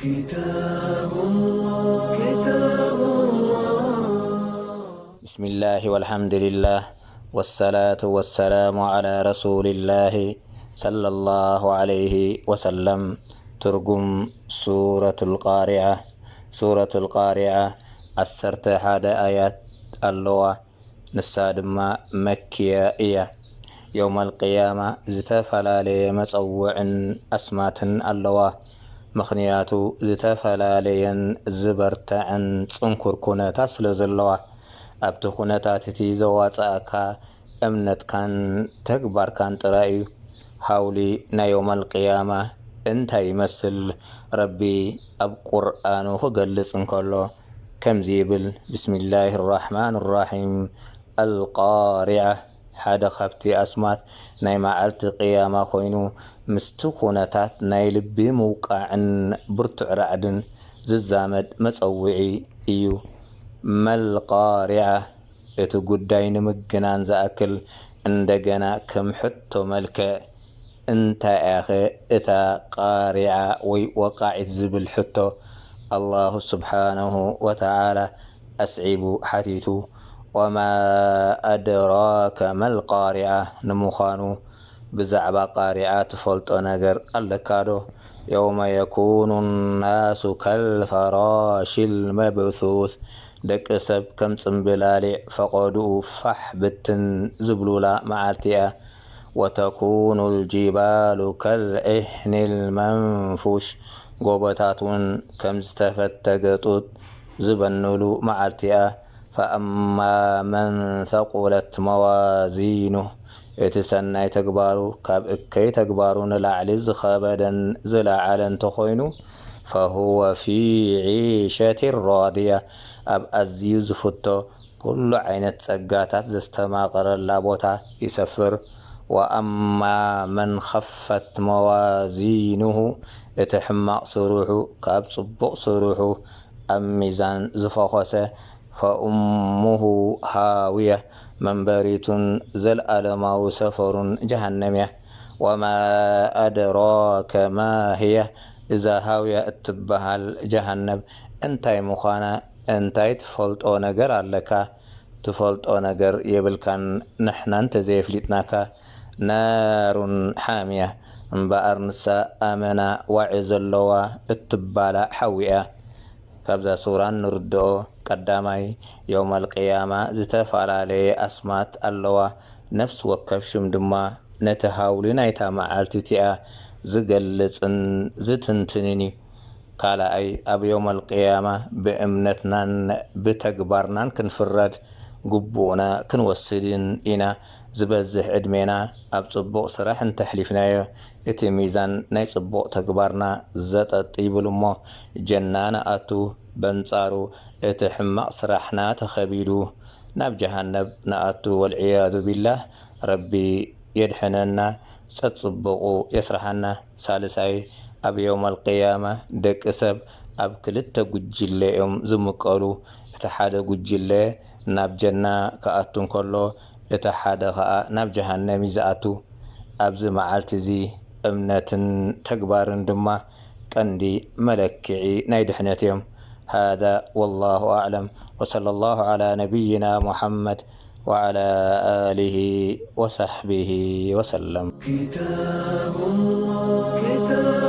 كتاب الله، كتاب الله. بسم الله والحمد لله، والصلاة والسلام على رسول الله صلى الله عليه وسلم. ትርጉም ሱረቱል ቃሪዓ። ሱረቱል ቃሪዓ ዓሰርተ ሓደ ኣያት ኣለዋ። ንሳ ድማ መክያ እያ። የውመል ቅያማ ዝተፈላለየ መጸውዕን ኣስማትን ኣለዋ። ምኽንያቱ ዝተፈላለየን ዝበርትዐን ጽንኩር ኩነታት ስለ ዘለዋ። ኣብቲ ኩነታት እቲ ዘዋጽኣካ እምነትካን ተግባርካን ጥራይ እዩ። ሃውሊ ናይ የውመል ቅያማ እንታይ ይመስል? ረቢ ኣብ ቁርኣኑ ክገልጽ እንከሎ ከምዚ ይብል፣ ብስሚላሂ ራሕማን ራሒም። ኣልቃሪዓ ሓደ ካብቲ ኣስማት ናይ መዓልቲ ቅያማ ኮይኑ፣ ምስቲ ኩነታት ናይ ልቢ ምውቃዕን ብርቱዕ ራዕድን ዝዛመድ መጸውዒ እዩ። መልቃሪዓ እቲ ጉዳይ ንምግናን ዝኣክል እንደገና ከም ሕቶ መልክዕ፣ እንታይ እያ ኸ እታ ቃሪዓ ወይ ወቃዒት ዝብል ሕቶ? ኣላሁ ስብሓነሁ ወተዓላ ኣስዒቡ ሓቲቱ፣ ወማ ኣድራከ መልቃሪዓ፣ ንምዃኑ ብዛዕባ ቃሪዓ ትፈልጦ ነገር ኣለካ ዶ? የውመ የኩኑ ናሱ ከልፈራሺል መብሱስ፣ ደቂ ሰብ ከም ጽምብላሊዕ ፈቐድኡ ፋሕ ብትን ዝብሉላ መዓልቲ እያ። ወተኩኑ ልጅባሉ ከልዕህኒ ልመንፉሽ፣ ጎቦታት እውን ከም ዝተፈተገ ጡጥ ዝበንሉ መዓልቲ እያ። ፈኣማ መን ሰቁለት መዋዚኑ፣ እቲ ሰናይ ተግባሩ ካብ እከይ ተግባሩ ንላዕሊ ዝኸበደን ዝለዓለ እንተኾይኑ፣ ፈሁወ ፊ ዒሸትን ራድያ፣ ኣብ ኣዝዩ ዝፍቶ ኩሉ ዓይነት ጸጋታት ዘስተማቐረላ ቦታ ይሰፍር። ወኣማ መን ኸፈት መዋዚኑሁ፣ እቲ ሕማቕ ስርሑ ካብ ጽቡቕ ስርሑ ኣብ ሚዛን ዝፈኾሰ፣ ፈኡሙሁ ሃውያ፣ መንበሪቱን ዘልኣለማዊ ሰፈሩን ጀሃነም እያ። ወማ ኣድራከ ማ ህያ፣ እዛ ሃውያ እትበሃል ጀሃነም እንታይ ምዃና እንታይ ትፈልጦ ነገር ኣለካ? ትፈልጦ ነገር የብልካን፣ ንሕና እንተዘየፍሊጥናካ። ናሩን ሓምያ፣ እምበኣር ንሳ ኣመና ዋዒ ዘለዋ እትባላዕ ሓዊ እያ። ካብዛ ሱራ እንርድኦ፣ ቀዳማይ፣ የውመል ቅያማ ዝተፈላለየ ኣስማት ኣለዋ። ነፍሲ ወከፍ ሽም ድማ ነቲ ሃውሊ ናይታ መዓልቲ እቲኣ ዝገልጽን ዝትንትንን እዩ። ካልኣይ፣ ኣብ የውመል ቅያማ ብእምነትናን ብተግባርናን ክንፍረድ ግቡእና ክንወስድን ኢና። ዝበዝሕ ዕድሜና ኣብ ጽቡቕ ስራሕ እንተሕሊፍናዮ፣ እቲ ሚዛን ናይ ጽቡቕ ተግባርና ዘጠጥ ይብል እሞ፣ ጀና ንኣቱ። በንጻሩ፣ እቲ ሕማቕ ስራሕና ተኸቢዱ ናብ ጀሃነብ ንኣቱ። ወልዕያዙ ቢላህ፣ ረቢ የድሕነና፣ ጸጽብቑ የስርሓና። ሳልሳይ፣ ኣብ የውመል ቅያማ ደቂ ሰብ ኣብ ክልተ ጉጅለ እዮም ዝምቀሉ። እቲ ሓደ ጉጅለ ናብ ጀና ክኣቱ እንከሎ፣ እቲ ሓደ ኸኣ ናብ ጀሃነም እዩ ዝኣቱ። ኣብዚ መዓልቲ እዚ እምነትን ተግባርን ድማ ቀንዲ መለክዒ ናይ ድሕነት እዮም። ሃዛ ወላሁ ኣዕለም፣ ወሰለ ላሁ ዓላ ነቢይና ሙሓመድ ወዓላ ኣሊሂ ወሰሕቢሂ ወሰለም። كتاب الله، كتاب